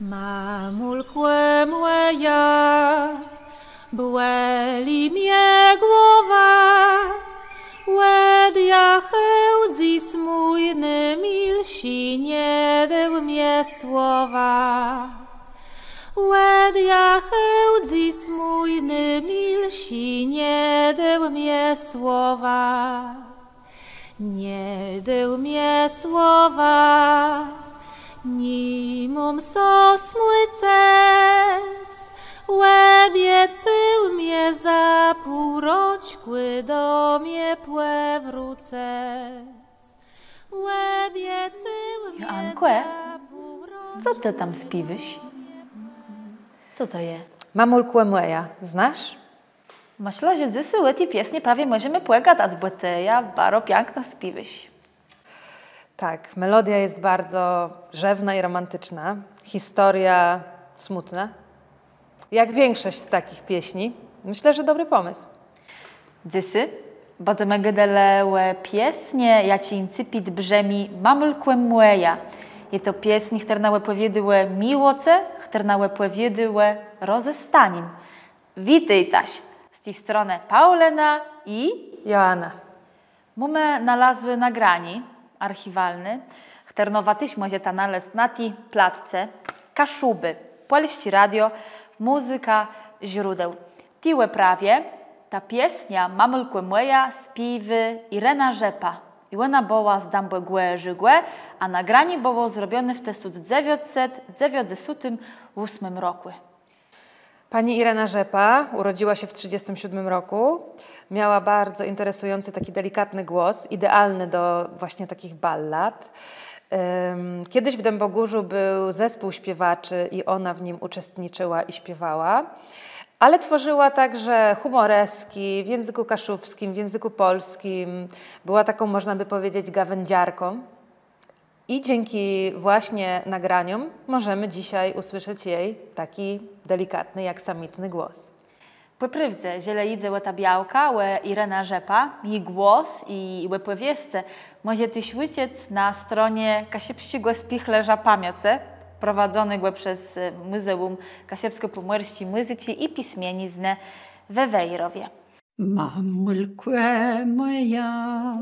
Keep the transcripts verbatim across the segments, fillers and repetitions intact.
Mamùlkò mòja, bòli mie głowa, òdjachôł dzys mój nômilszi, nie dôł mie słowa. Òdjachôł dzys mój nômilszi, nie dôł mie słowa. Nie dôł mie słowa, ni móm sã smùcëc, òbiecôł mie za pół roczkù do mie pòwrócëc. Òbiecôł mie Joanko, za pół roczkù. Co të tam spiéwôsz? Co to je? Mamùlkò mòja, znôsz? Mëszlã, że dzysô ò ti piesni prawie mòżemë pògadac, bò të jã baro piãkno spiéwôsz. Tak, melodia jest bardzo grzewna i romantyczna, historia smutna. Jak większość takich pieśni, myślę, że dobry pomysł. Dzysô bãdzemë gôdelë ò piesni, jaczi incipit brzëmi Mamùlkò mòja. Je to piesń, chtërna òpòwiôdô ò miłoce, chtërna òpòwiôdô ò rozestanim. Witôjtaż, z ti stronë Paùlëna i Joanna. Më mómë nalazłé nagranié archiwalné, chtërno wa téż mòżeta nalezc na ti platce Kaszëbë, Pòlsczé Radio, mùzyka, źródło. Ti òprawie, tã piesniã Mamùlkò mòja spiéwô Irena Rzepa. I òna bëła z Dãbògòrzégò, a nagranié bëło zrobioné w tësąc dzewiãcset dzewiãcdzesątim ósmim rokù. Pani Irena Rzepa urodziła się w trzydziestym siódmym roku. Miała bardzo interesujący, taki delikatny głos, idealny do właśnie takich ballad. Em, kiedyś w Dębogórzu był zespół śpiewaczy i ona w nim uczestniczyła i śpiewała. Ale tworzyła także humoreski w języku kaszubskim, w języku polskim. Była taką, można by powiedzieć, gawędziarką. I dzięki właśnie nagraniom możemy dzisiaj usłyszeć jej taki delikatny, aksamitny głos. Pò prôwdze, żelë jidze ò tã białkã, ò Irenã Rzepã, ji głos i òpòwiescë mòżeta téż ùczëc na stronie Kaszëbsczégò Spichlérza Pamiãcë, prowadzonégò przez Mùzeùm Kaszëbskò-Pòmòrsczi Mùzyczi i Pismieniznë we Wejrowie. Mamùlkò mòja,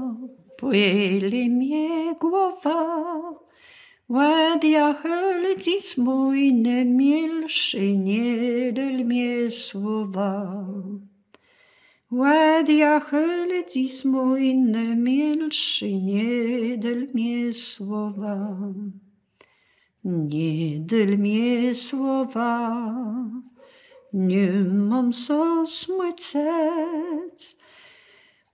bòli mie głowa, òdjachôł dzys mój nômilszi, nie dôł mie słowa. Òdjachôł dzys mój nômilszi, nie dôł mie słowa. Nie dôł mie słowa, ni móm sã smùcëc.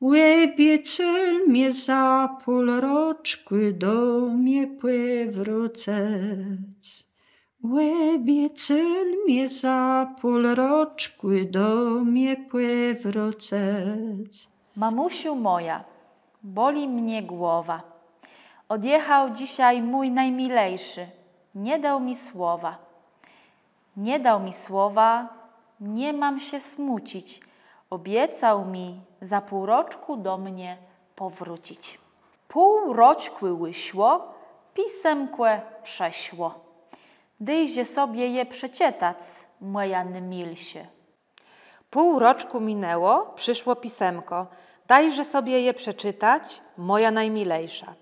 Òbiecôł mie za pół roczkù do mie pòwrócëc. Òbiecôł mie za pół roczkù do mie pòwrócëc. Mamùsiu mòja, bòli mie głowa. Òdjachôł dzysô mój nômilészi, nie dôł mie słowa. Nie dôł mie słowa, ni móm sã smùcëc. Òbiecôł mie za pół roczkù do mie pòwrócëc. Pół roczkù ùszło, pisemkò przëszło. Dôjże sobie je przeczëtac, mòja nômilszô. Pół roczkù minęło, przyszło pisemko. Dajże sobie je przeczytać, moja najmilejsza.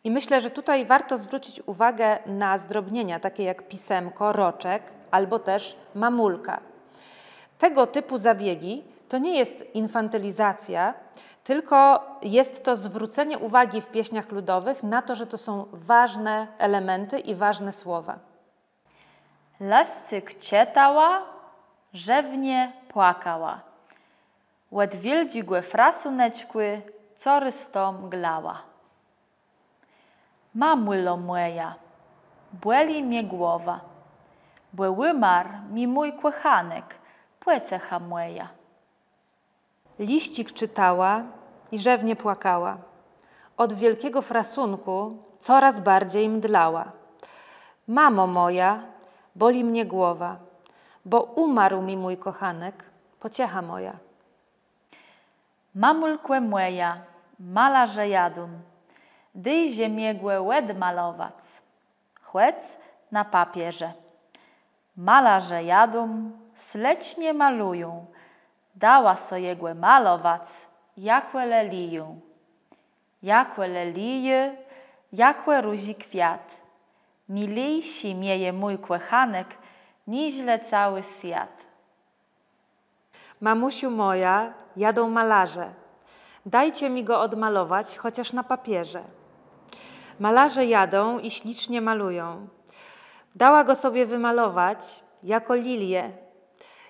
I myślę, że tutaj warto zwrócić uwagę na zdrobnienia, takie jak pisemko, roczek albo też mamulka. Tego typu zabiegi to nie jest infantylizacja, tylko jest to zwrócenie uwagi w pieśniach ludowych na to, że to są ważne elementy i ważne słowa. Lëscëk czëtała, rzewnie płakała. Òd wiôldżégò frasuneczkù corôz to mglała. Mamulo mòja, bòli mie głowa, bò ùmarł mi mój kòchanek, pòcecha mòja. Liścik czytała i rzewnie płakała. Od wielkiego frasunku coraz bardziej mdlała. Mamo moja, boli mnie głowa, bo umarł mi mój kochanek, pociecha moja. Mamulkò mòja, malarze jadą, dôjże mie gò òdmalowac. Chòc na papierze. Malarze jadą, slëczno malëją, dała so jegò malowac, jakò lelijã. Jakò lelijô, jakò różi kwiat, miléjszi mie je mój kòchanek niżle całi swiat. Mamusiu moja, jadą malarze. Dajcie mi go odmalować chociaż na papierze. Malarze jadą i ślicznie malują. Dała go sobie wymalować jako lilię.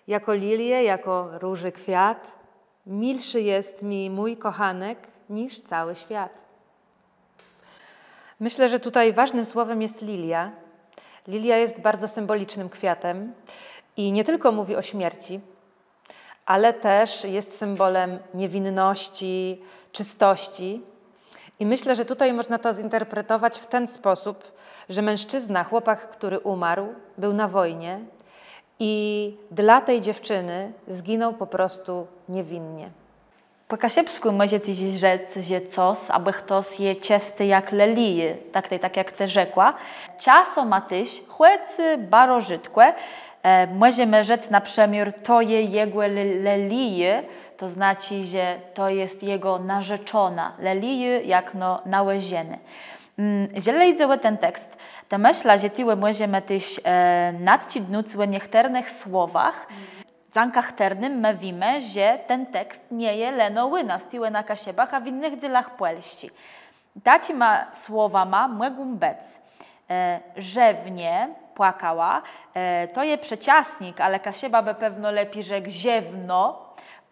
Jako lilię, jako róży kwiat. Milszy jest mi mój kochanek niż cały świat. Myślę, że tutaj ważnym słowem jest lilia. Lilia jest bardzo symbolicznym kwiatem i nie tylko mówi o śmierci, ale też jest symbolem niewinności, czystości. I myślę, że tutaj można to zinterpretować w ten sposób, że mężczyzna, chłopak, który umarł, był na wojnie i dla tej dziewczyny zginął po prostu niewinnie. Pò kaszëbskù mòże téż rzec, że cos abò chtos je czësti jak lelijô, tak tej, tak jak të rzekła. Czasama téż, chòc baro rzôdkò, e, mòżemë rzec na przëmiôr: to je jegò le-, lelijô, to znaczi, że to je jegò narzeczonô, lelijô jakno nałożonô. Mm, jeżlë jidze ò ten tekst, to mëszlã, że tuwò mòżemë téż, e, nadczidnąc ò niechtërnëch słowach, dzãka chtërnym më wiémë, że ten tekst nie je leno ù nas, tuwò na Kaszëbach, a w jinëch dzélach Pòlsczi. Taczima słowama mògą bëc, e, rzewnie płakała, e, to je przëczasnik, ale Kaszëba bë pewno lepi rzekł: rzewno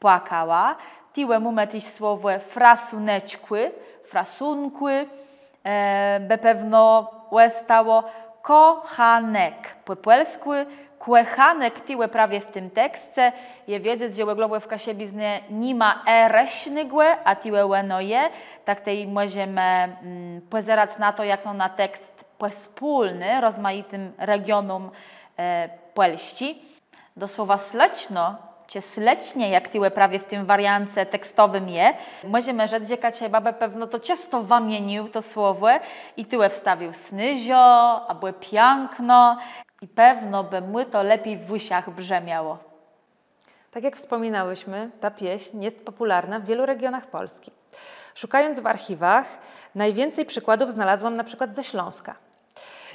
płakała. Tuwò mómë téż słowò frasuneczkù, frasunkù, e, bë pewno òstało kòchanek. Pò pòlskù kòchanek. Tuwò prawie w tim teksce je wiedzec, że òglowò w kaszëbiznie ni ma e rësznégò, a tuwò òno je, tak tej mòżemë, mm, pòzerac na to jakno na tekst pòspólny rozmajitim regionóm, e, Pòlsczi. Do słowa slëczno, czë slëczno, jak tuwò prawie w tim wariance tekstowim je, mòżemë rzec, że Kaszëba bë pewno to czësto wëmienił to słowò i tuwò wstawił snôżo abò piãkno i pewno bë mù to lepi w ùszach brzëmiało. Tak jak wspominałyśmy, ta pieśń jest popularna w wielu regionach Polski. Szukając w archiwach, najwięcej przykładów znalazłam na przykład ze Śląska.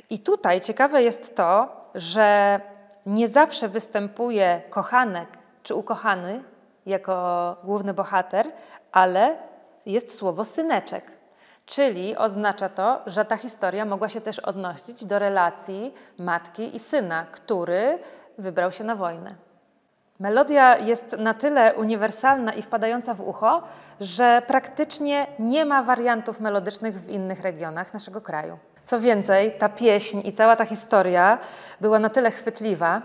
I tutaj ciekawe jest to, że nie zawsze występuje kochanek czy ukochany jako główny bohater, ale jest słowo syneczek. Czyli oznacza to, że ta historia mogła się też odnosić do relacji matki i syna, który wybrał się na wojnę. Melodia jest na tyle uniwersalna i wpadająca w ucho, że praktycznie nie ma wariantów melodycznych w innych regionach naszego kraju. Co więcej, ta pieśń i cała ta historia była na tyle chwytliwa,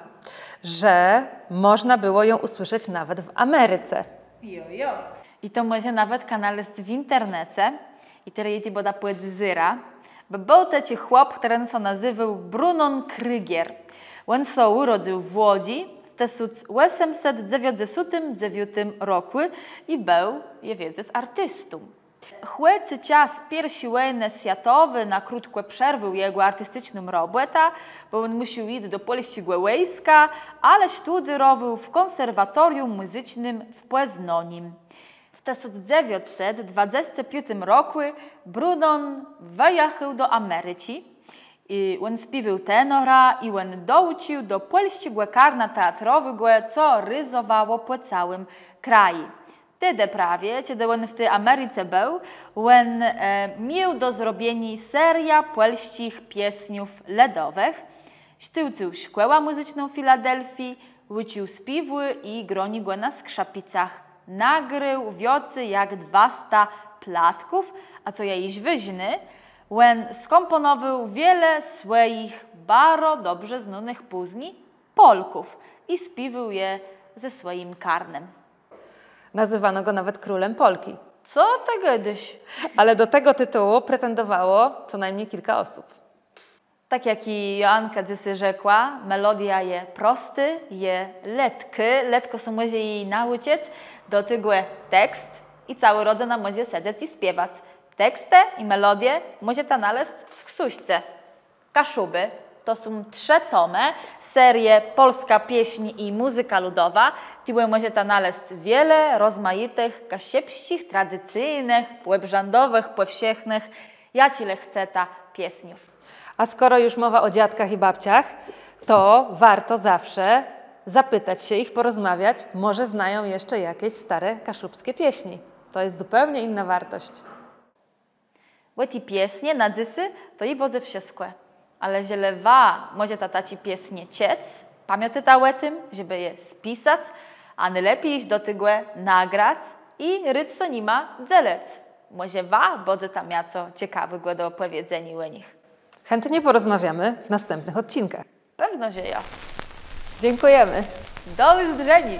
że można było ją usłyszeć nawet w Ameryce. Jo, jo. I to mòże nawetka nalezc w internece. I terô jô tu bãdã pòdzérała. Bò béł taczi chłop, chtëren sã nazéwôł Brunon Krüger. Òn sã ùrodzył w Łodzi w tësąc òsemset dzewiãcdzesątim dzewiątim rokù i béł, je wiedzec, artistą. Chòc czas pierszi wòjnë swiatowi na krótkò przerwôł jegò artisticzną robòtã, bò òn mùszôł jic do pòlsczégò wòjska, ale sztudérowôł w kònserwatorium mùzycznym w Pòznonim. W tësąc dzewiãcset dwadzestim piątim rokù Brunon wëjachôł do Americzi. I òn spiéwôł tenora i òn dołącził do pòlsczégò karna teatrowégò, co rézowało pò całim kraju. Tedë prawie, czedë òn w ti Americe béł, òn, e, miôł do zrobieniô seriã pòlsczich piesniów lëdowëch. Sztôłcył szkòłã mùzyczną w Filadelfii, ùcził spiéwù i graniégò na skrzëpicach. Nagrôł wiãcy jak dwasta platków, a co je jesz wôżné, òn skòmpònowôł wiele swòjich baro dobrze znónëch pózni polków i spiéwôł je ze swòjim karnã. Nazywano go nawet królem polki. Co të gôdôsz? Ale do tego tytułu pretendowało co najmniej kilka osób. Tak jak i Joanka dzysô rzekła, melodiô je prostô, je letkô, letkò sã mòże ji naùczëc, do tegò tekst i całô rodzëna mòże sedzec i spiewac. Tekstë i melodié mòżeta nalezc w ksążce Kaszëbi, To są trzë tomë serie Polska pieśń i muzyka ludowa. Tuwò mòżeta nalezc wiele rozmajitëch kaszëbsczich, tradicyjnëch, òbrzãdowëch, pòwszechnëch, jaczich le chceta piesniów. A skoro już mowa o dziadkach i babciach, to warto zawsze zapytać się ich, porozmawiać, może znają jeszcze jakieś stare kaszubskie pieśni. To jest zupełnie inna wartość. Ò ti piesnie na dzysô to i bãdze wszëtkò. Ale żelë wa mòżeta taczé piesnie czëc, pamiãtôjta ò tim, żebë je spisac, a nôlepi jesz do tegò nagrac i rôd sã nima dzelëc. Mòże wa bãdzeta mia co cekawégò do pòwiedzeniô ò nich. Chętnie porozmawiamy w następnych odcinkach. Pewno, że jo. Dziękujemy. Do ùzdrzeniô.